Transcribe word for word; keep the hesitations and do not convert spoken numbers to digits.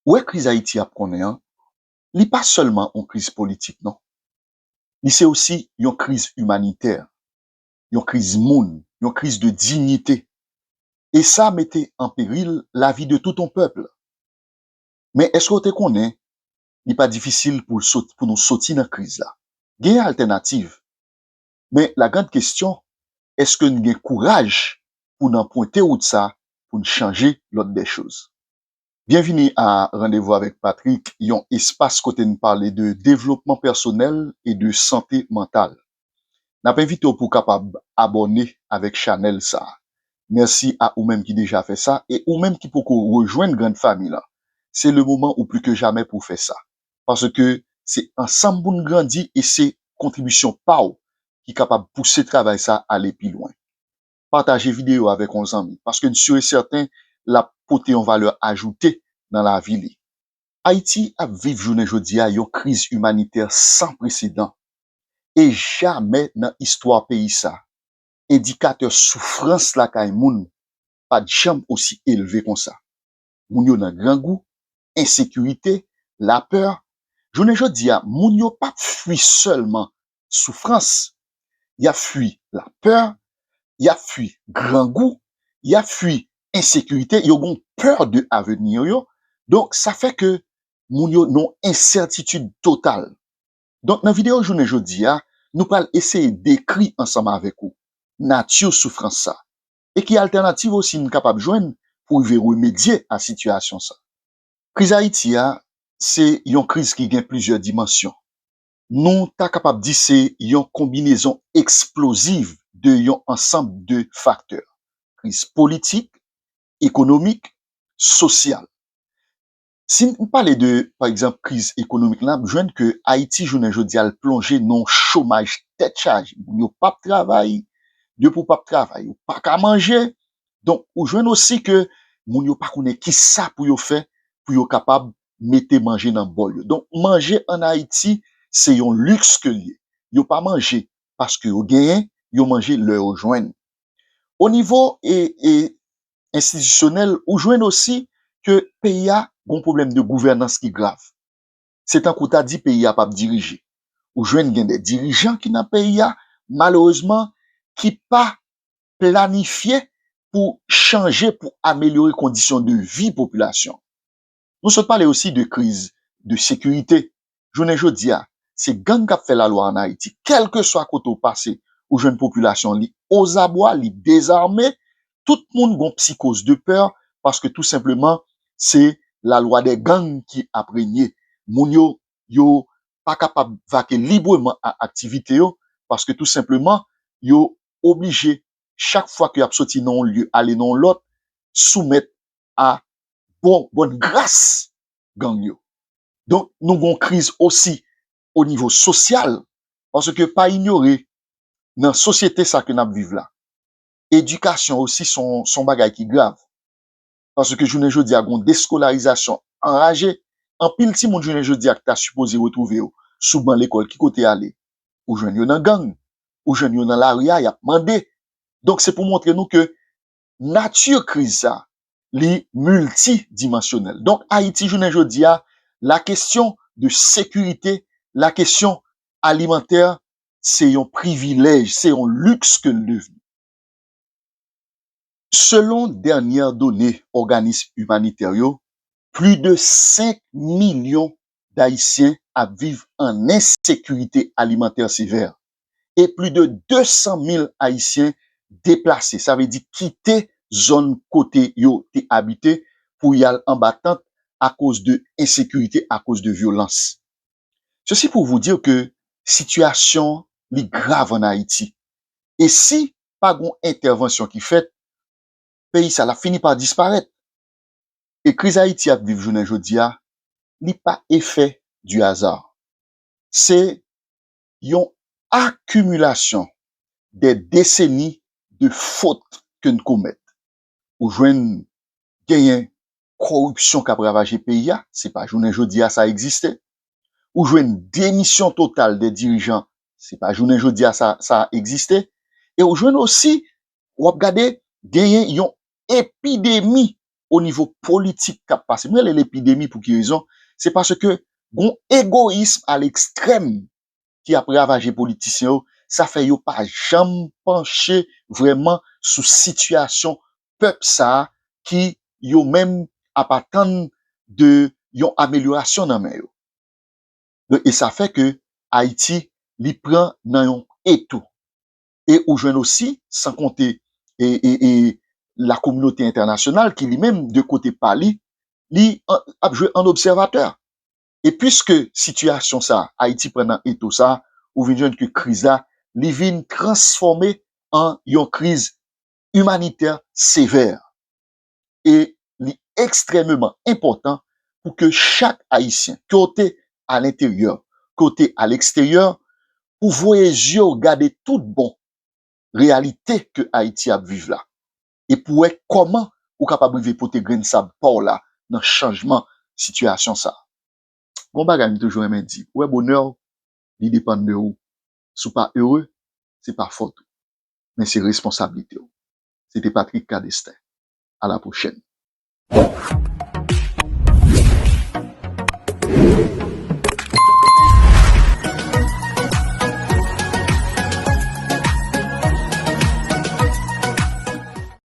Ou wè kriz Ayiti ap konnen an, li pa sèlman yon kriz politik, non. Li se osi yon kriz imanitè, yon kriz moun, yon kriz de diyite. E sa mete an peril lavi de tout yon pèp. Men èske w te konnen li pa difisil pou l sot-, pou nou soti nan kriz la? Gen altènativ. Men la grande question, èske n gen kouraj pou n anprente wout sa pou n chanje l'ordre des choses? Byenvini a Randevou avèk Patrick, yon espas kote n pale de devlopman pèsonèl e de sante mantal. N ap envite w pou w kapab abòne avèk chanèl sa a. Mèsi a ou menm ki deja fè sa e ou menm ki poko rejwenn grann fanmi lan. Se le moman ou pli ke jamè pou w fè sa. Paske se ansanm pou n grandi e se kontribisyon pa w ki kapab pouse travay sa ale pi lwen. Pataje videyo avèk yon zanmi, paske m si e sèten l ap pote yon valè ajoute nan lavi li. Ayiti ap viv jounen jodi a yon kriz imanitè san presedan. E jamè nan istwa peyi sa, endikatè soufrans lakay moun pa t janm osi elve konsa. Moun yo nan grangou, ensekirite, lapè. Jounen jodi a, moun yo p ap fwi sèlman soufrans. Y ap fwi lapè, y ap fwi grangou, y ap fwi ensekirite, yo gon pè de avenir yo. Donk, sa fè ke moun yo nan ensètitid total. Donk, nan videyo jounen jodi a, nou pral eseye dekri ansanm avèk ou nati soufrans sa e ki altènativ osi n kapab jwenn pou rive remedye a sitiyasyon sa. Kriz Ayiti a, se yon kriz ki gen plizyè dimansyon. Nou ta kapab di se yon konbinezon eksploziv de yon ansanm de faktè. Kriz politik, ekonomik, sosyal. Si n pale de, pa egzanp, kriz ekonomik la, n ap jwenn ke Ayiti jounen jodi a l plonje nan yon chomaj tèt chaje. Moun yo p ap travay, depi w p ap travay, ou pa ka manje. Donk, ou jwenn osi ke moun yo pa konnen kisa pou yo fè, pou yo kapab mete manje nan bòl yo. Donk, manje ann Ayiti, se yon liks ke l ye. Yo pa manje paske yo genyen, yo manje lè yo jwenn. O nivo e, e enstitisyonèl, ou jwenn osi ke peyi a gon pwoblèm de gouvènans ki grav. Se tankou w ta di peyi a p ap dirije. Ou jwenn gen de dirijan ki nan peyi a, malerezman, ki pa planifye pou chanje, pou amelyore kondisyon de vi popilasyon. Nou sot pale osi de kriz de sekirite. Jounen jodi a, se gang k ap fè lalwa ann Ayiti. Kèlkeswa kote w pase, ou jwenn popilasyon li ozabwa, li dezame. Tout moun gon psikoz de pè, paske tou senpleman, se la loi des gangs ki ap renye. Moun yo, yo pa kapab vake libreman a aktivite yo, paske tou senpleman, yo oblije, chak fwa ke y ap soti nan yon lye, ale nan yon lòt, soumèt a bon, bòn gras gang yo. Donk, nou gon kriz osi o nivo sosyal, paske pa inyore nan sosyete sa ke n ap viv la. Edikasyon osi se yon, se yon bagay ki grav. Paske jounen jodi a, gon deskolarizasyon anraje. Anpil timoun jounen jodi a ki ta sipoze retwouve yo sou ban lekòl, ki kote y ale? Ou jwenn yo nan gang, ou jwenn yo nan lari a, y ap mande. Donk, se pou montre nou ke nati kriz sa, li miltidimansyonèl. Donk, Ayiti, jounen jodi a, la kesyon de sekirite, la kesyon alimantè, se yon privilèj, se yon liks ke l devni. Selon dènyè done òganis imanitè yo, plis de senk milyon Dayisyen ap viv an ensekirite alimantè sevè e plis de de san mil Ayisyen deplase, sa vle di kite zòn kote yo te abite pou y al anba tant akoz de ensekirite, akoz de vyolans. Ceci pour vous dire que sitiyasyon li grav ann Ayiti. E si pa gon entèvansyon ki fèt, peyi sa l ap fini pa disparèt. E kriz Ayiti ap viv jounen jodi a, li pa effet du hasard. Se yon akimilasyon de deseni de fot ke n komèt. Ou jwenn genyen kòripsyon k ap ravaje peyi a, se pa jounen jodi a sa egziste. Ou jwenn demisyon total de dirijan, se pa jounen jodi a sa, sa egziste. E ou jwenn osi w ap gade, genyen yon epidemi o nivo politik k ap pase. Mwen rele l epidemi pou ki rezon? Se paske gon egoyism a lekstrèm ki ap ravaje politisyen yo, sa fè yo pa janm panche vrèman sou sitiyasyon pèp sa a ki yo menm ap atann de yon amelyorasyon nan men yo. Donk, e sa fè ke Ayiti, li pran nan yon eto. E ou jwenn osi, san konte e, e, e la kominote entènasyonal ki li menm, de kote pa li, li an, ap jwe an obsèvatè. E piske sitiyasyon sa a, Ayiti pran nan eto sa a, ou vin jwenn ke kriz la, li vin transfòme an yon kriz imanitè sevè. E li ekstrèmeman enpòtan pou ke chak Ayisyen, ke w te alenteryè, ke w te aleksteryè, pou voye zye w gade tout bon reyalite ke Ayiti ap viv la. E pou wè kòman ou kapab rive pote grenn sab pa w la nan chanjman sitiyasyon sa a. Gon bagay m toujou renmen di, ou wè bonè w, li depann de ou. Si w pa ere, se pa fòt ou, men se responsablite w. Se te Patrick Cadestin. A la pwochèn.